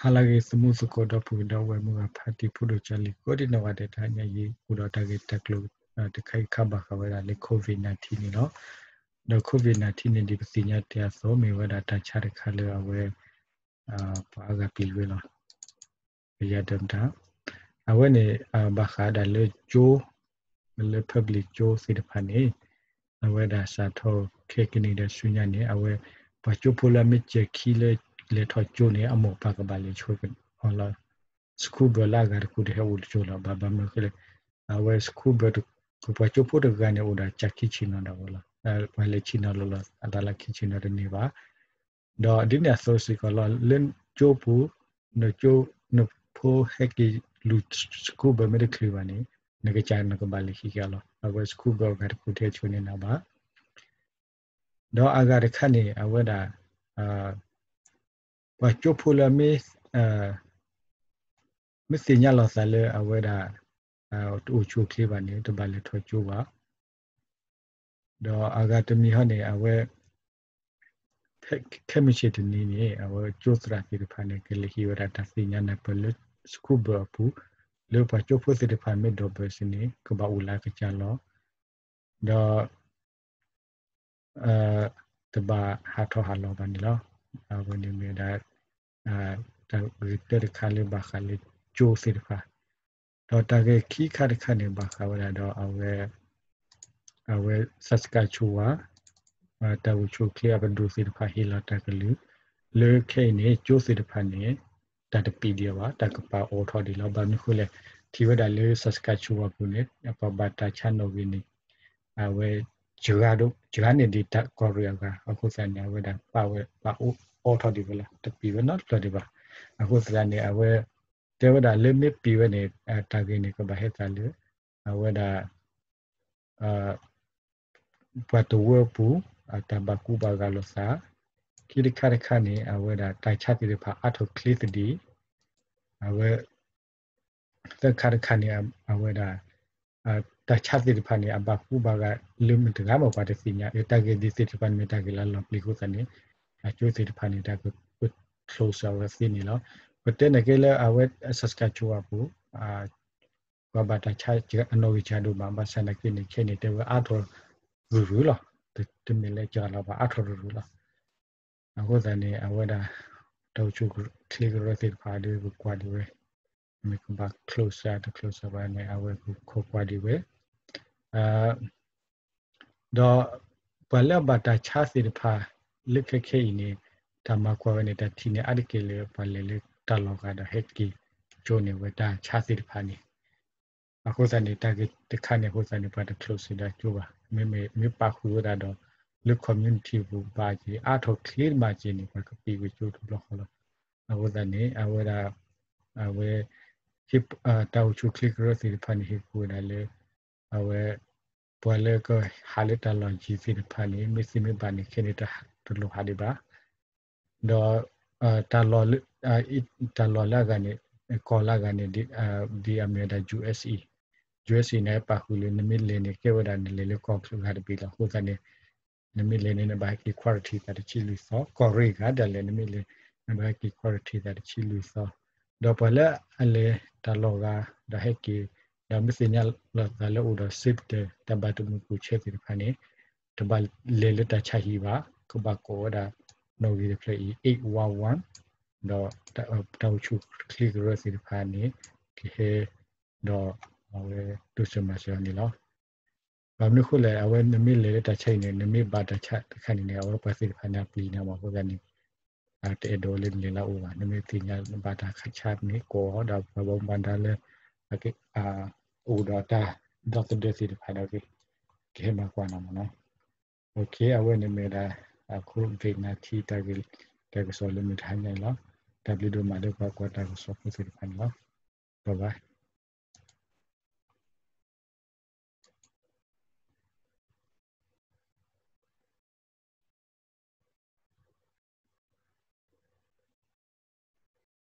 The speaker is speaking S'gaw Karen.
ဟါလၢအဂ့ၤ သမူသကိး ဒီပုၢ်ဝဲၢ်မုၢ်ဂၤ ဖါတံၤဖိဒိၣ် ကၢ်လံၤ ကိးဒံနီၢ်ဂၤဒဲး တဟါညါအံၤ အိၣ်ဒီးတၢ်ဂ့ၢ်တၢ်ကျိၤတခါအံၤ ခါဘၣ်ဃးဝဲဒၣ်လၢ COVID nineteen န့ၣ်လီၤ. ဒီး COVID nineteen န့ၣ် ဒ်ပသ့ၣ်ညါတ့ၢ်အသိး မ့ၢ်ဝဲဒၣ်တၢ်ဆါတခါလၢအဝဲ ပှၤအါဂၤပျံၤဝဲလီၤ. ပယၤဒၢးမတၤ အဝဲန့ၣ် ဘၣ်ဃးဒၣ်လၢကၠိ လၢ public ကၠိသ့ၣ်တဖၣ်န့ၣ် အဝဲဒၣ်စးထီၣ်ခဲကနံၣ်ဒီးဆူညါန့ၣ် အဝဲ ပှၤကၠိဖိလၢအမ့ၢ်စဲၤခံလၢလဲၤထီၣ်ကၠိန့ၣ် အမိၢ်ပၢ်ကဘၣ်လဲၤဆိအီၤလီၤ. school bus လၢအဂၤတခူၣ်တဟဲအိၣ်တကၠိလီၤ. ဘၣ်မနုၤအဃိလဲၣ် အဝဲ school bus ပှၤကၠိဖိတဂၤန့ၣ် အိၣ်ဒီးကၠၤခံဆံနီၤဒၣ်ဝဲလီၤ. ပှၤလဲၤဆံနီၤလီၤလီၤ အသးလၢခံဆံနီၤတန့ၢ်ဘၣ်. ဒီးဒ်န့ၣ်အသိးစ့ၢ်ကီးလီၤ လၢကၠိပူၤ နကၠိ နဖိဟဲက့ၤလူၤ school bus မ့ၢ်တချုးဘၣ်န့ၣ် နကစၢ်နကဘၣ်လဲၤဟံးက့ၤအီၤလီၤ. အဝဲ school bus အဂၤတခူၣ်တဟဲဆိန့ၢ်နၤဘၣ်. ဒီးအဂၤတခါန့ၣ် အဝဲဒၣ် ပှၤကၠိဖိလၢအမ့ၢ် မ့ၢ်သ့ၣ်ညါလီၤသးလၢအဝဲဒၣ် တအိၣ်ဆူၣ်အိၣ်ချ့ဘၣ်န့ၣ် တဘၣ်လဲၤထီၣ်ကၠိဘၣ်. ဒီးအဂၤတမံၤဟီန့ၣ် အဝဲ ခဲမုၢ်ဆ့ၣ်တနံၤန့ၣ် အဝဲကၠိသရၣ်သ့ၣ်တဖၣ်န့ၣ် ကလဲၤဟံးဝဲဒၣ်တၢ်သ့ၣ်ညါနၢ်ပၢၢ်လၢ school bus အပူၤ လၢပှၤကၠိဖိသ့ၣ်တဖၣ်မ့ၢ်ဒိး bus န့ၣ် ကဘၣ်အိၣ်လၢအကစၢ်လီၤ. ဒီး တဘၣ်ဟးထီၣ်ဟးလီၤဘၣ်န့ၣ်လီၤ. အဝဲန့ၣ်မ့ၢ်ဝဲဒၣ် တၢ်ဂ့ၢ်တၢတခါလၢဘၣ်ဃးလၢကၠိသ့ၣ်တဖၣ်, ဒီးတၢ်ဂ့ၢ်ခံခါတခါန့ၣ် ဘၣ်ဃးဝဲဒၣ်ဒီး အဝဲ အဝဲ Saskatchewan တၢ်အိၣ်ဆူၣ်အိၣ်ချ့အပဒိၣ်သ့ၣ်တဖၣ်ဟ့ၣ်လီၤတၢ်ကလုၢ် လၢခဲအံၤန့ၣ် ကၠိသ့ၣ်တဖၣ်န့ၣ် တၢ်တပံးဒံးဘၣ် တၢ်ကပာ်အိးထီၣ်ဒံးလီၤ. ဘၣ်မနုၤအဃိလဲၣ် ထံၣ်ဝဲဒၣ်လၢ Saskatchewan ပူၤန့ၣ် ပှၤဘၣ်တၢ်ဆါနီၣ်ဂံၢ်န့ၣ် အဝဲ စှၤန့ၢ်ဒံးတၢ်ကီၢ်ရ့ၣ်အဂၤ အဃိသတးန့ၣ် အဝဲဒၣ်ပာ်ဝဲပာ်အိးထီၣ်ဒံးဝဲလီၤ. တပံးဝဲနီတဖျၢၣ်ဒံးဘၣ်. အဃိသတးန့ၣ် အဝဲ တဲဝဲဒၣ်လၢမ့ၢ်ပံးဝဲန့ၣ် တၢ်ဂ့ၢ်န့ၣ် ကဘၣ်ဟဲသးလၢ အဝဲဒၣ် ပှၤတဝၢအပူၤ အတၢ်ဘၣ်ကူဘၣ်ဂာ်လိာ်သး, ခံတခါတခါန့ၣ် အဝဲဒၣ်တၢ်ဆါသ့ၣ်တဖၣ်အါထီၣ်ချ့သဒံး, အဝဲ သၢခါတခါန့ၣ် အဝဲဒၣ် တၢ်ဆါသ့ၣ်တဖၣ်န့ၣ် အဘၣ်ကူဘၣ်ဂာ်လၢမတၤတဂၤမ့ၢ်ပှၤတသ့ၣ်ညါ တၢ်ဂ့ၢ်ဒ်သ့ၣ်တဖၣ်န့ၣ်မ့ၢ်တၢ်ဂ့ၢ်လၢအလီၤပျံၤအဃိသတးန့ၣ် အကၠိသ့ၣ်တဖၣ်န့ၣ် တၢ်က close အဝဲသ့န့ၣ်လီၤ. ပတဲန့ၣ်က့လၢအဝဲ Saskatchewan ပူၤ ပှၤဘၣ်တၢ်ဆါအနီၣ်ဂံၢ်စှၤဒိၣ်မး ဘၣ်ဆၣ်သနာ်က့န့ၣ် ခဲအံၤန့ၣ် တဲဝဲအါထီၣ်ရုၢ်ရုၢ်လီၤ. တမ့ၢ်လၢစှၤလီၤဘၣ် အါထီၣ်ရုၢ်ရုၢ်လီၤ. အဃိသတးန့ၣ် အဝဲဒၣ် တၢ်အိၣ်ဆူၣ်ချ့ကရၢသ့ၣ်တဖၣ်ဒီး ပကွၢ်ဒံးဝဲ မ့ၢ်ကဘၣ် close တ close ဘၣ်န့ၣ် အဝဲကခိးကွၢ်ဒံးဝဲ ဒီးပှၤလၢအဘၣ်တၢ်ဆါသ့ၣ်တဖၣ် လၢခဲခဲအံၤန့ၣ် တၢ်မၤကွၢ်ဝဲန့ၣ် တၢ်ထံၣ်န့ၣ် အါတက့ၢ်လၢ ပှၤလဲၤလၢတၢ်လီၢ်ဂၤဒီးဟဲက့ၤကၠိန့ၣ် ဝဲတၢ်ဆါသ့ၣ်တဖၣ်န့ၣ် အဃိသတးန့ၣ် တၢ်ဂ့ၢ်တခါန့ၣ်အဃိသတးန့ၣ် ပှၤတ close ဒီးကၠိဘၣ်. မ့မ့ၢ်မ့ၢ်ပာ်ဃုာ်ဝဲဒၣ်ဒီး လၢ community ပူၤဘၣ်က့ၤ အါထီၣ်ချ့တမံၤက့ၤန့ၣ် ပှၤကပံးဝဲကၠိတဘျီဃီလီၤ. အဃိသတးန့ၣ် အဝဲဒၣ် အဝဲ တၢ်အိၣ်ဆူၣ်ချ့ကရၢသ့ၣ်တဖၣ်န့ၣ် ဟ့ၣ်ကူၣ်ဝဲဒၣ်လၢ အဝဲ ပှၤလၢကဟးလၢတၢ်လီၢ်ယံၤသ့ၣ်တဖၣ်န့ၣ် မ့ၢ်သ့မ့ၢ်ဘၣ်န့ၣ် ခဲန့ၣ်တလိၣ်ဟးဒံးဘၣ်. ဒီး တၢ်လီၢ်လၢ တၢ်လီၢ်လၢအဂၤန့ၣ် ကီၢ်လၢအဂၤန့ၣ် ဒ်အမ့ၢ်ဝဲဒၣ် USA USA န့ၣ် ပာ်ဃုာ်လၢနမ့ၢ်လဲၤန့ၣ် ကဲဝဲဒၣ်နလဲၤလၢကီၢ်ချၢဂၤတဘ့ၣ်လီၤ. အဃိသတးန့ၣ် နမ့ၢ်လဲၤန့ၣ် နဘၣ်ဟဲက့ၤ quarantine သးတဆံလွံၢ်သီ, ကီၢ်ရ့ၣ်ဂၤဒၣ်လဲာ် နမ့ၢ်လဲၤ နဘၣ်ဟဲက့ၤ quarantine သးတဆံလွံၢ်သီ, ဒီးပှၤလၢအလဲၤတၢ်လီၢ်ဂၤ ဒီးဟဲက့ၤ ဒီးမ့ၢ်သ့ၣ်ညါလီၤသးလၢအိၣ်ဒီး symptom တၢ်ဘၣ်တမုာ်ပူၤဆဲးသ့ၣ်တဖၣ်န့ၣ် တဘၣ်လဲၤလၢတၢ်ဆါဟံၣ်ဘၣ်, ကဘၣ်ကိးဝဲဒၣ် နီၣ်ဂံၢ်တဖျၢၣ်အံၤ eight one one ဒီး တၢ်အိၣ်ဆူၣ်ချ့ကရၢသ့ၣ်တဖၣ်န့ၣ် ကဟဲ ဒီးအဝဲတိစၢၤမၤစၢၤအီၤန့ၣ်လီၤ. ဘၣ်မနုၤအဃိလဲၣ် အဝဲနမ့ၢ်လဲၤလၢတၢ်ဆါဟံၣ်န့ၣ် နမ့ၢ်ဘၣ်တၢ်ဆါတခါန့ၣ်န့ၣ် အဝဲပှၤသ့ၣ်တဖၣ်န့ၣ် အပျံၤနၤမ့ၢ်အဃိသတးန့ၣ် တအဲၣ်ဒိးလၢနလဲၤလၢအအိၣ်ဘၣ်. နမ့ၢ်သ့ၣ်ညါဘၣ်တၢ်ဆါန့ၣ် ကိးအီၤဒီးပှၤဘၣ်မူဘၣ်ဒါလၢ အိၣ်ဒီးတၢ်ဒီသဒၢသ့ၣ်တဖၣ်ဒီး ကဟဲမၤကွၢ်နၤမ့ၢ်နီၤ. အဝဲန့ၣ်မ့ၢ်ဝဲဒၣ် COVID nineteen တၢ်ဂ့ၢ်တၢ်ကစီၣ်လၢမုၢ်တဟါညါအံၤလီၤ. တၢ်ဘျုးဒိၣ်မးလၢပှၤကွၢ်တၢ်ကစီၣ်ဖိသ့ၣ်တဖၣ်န့ၣ်လီၤ. Bye bye.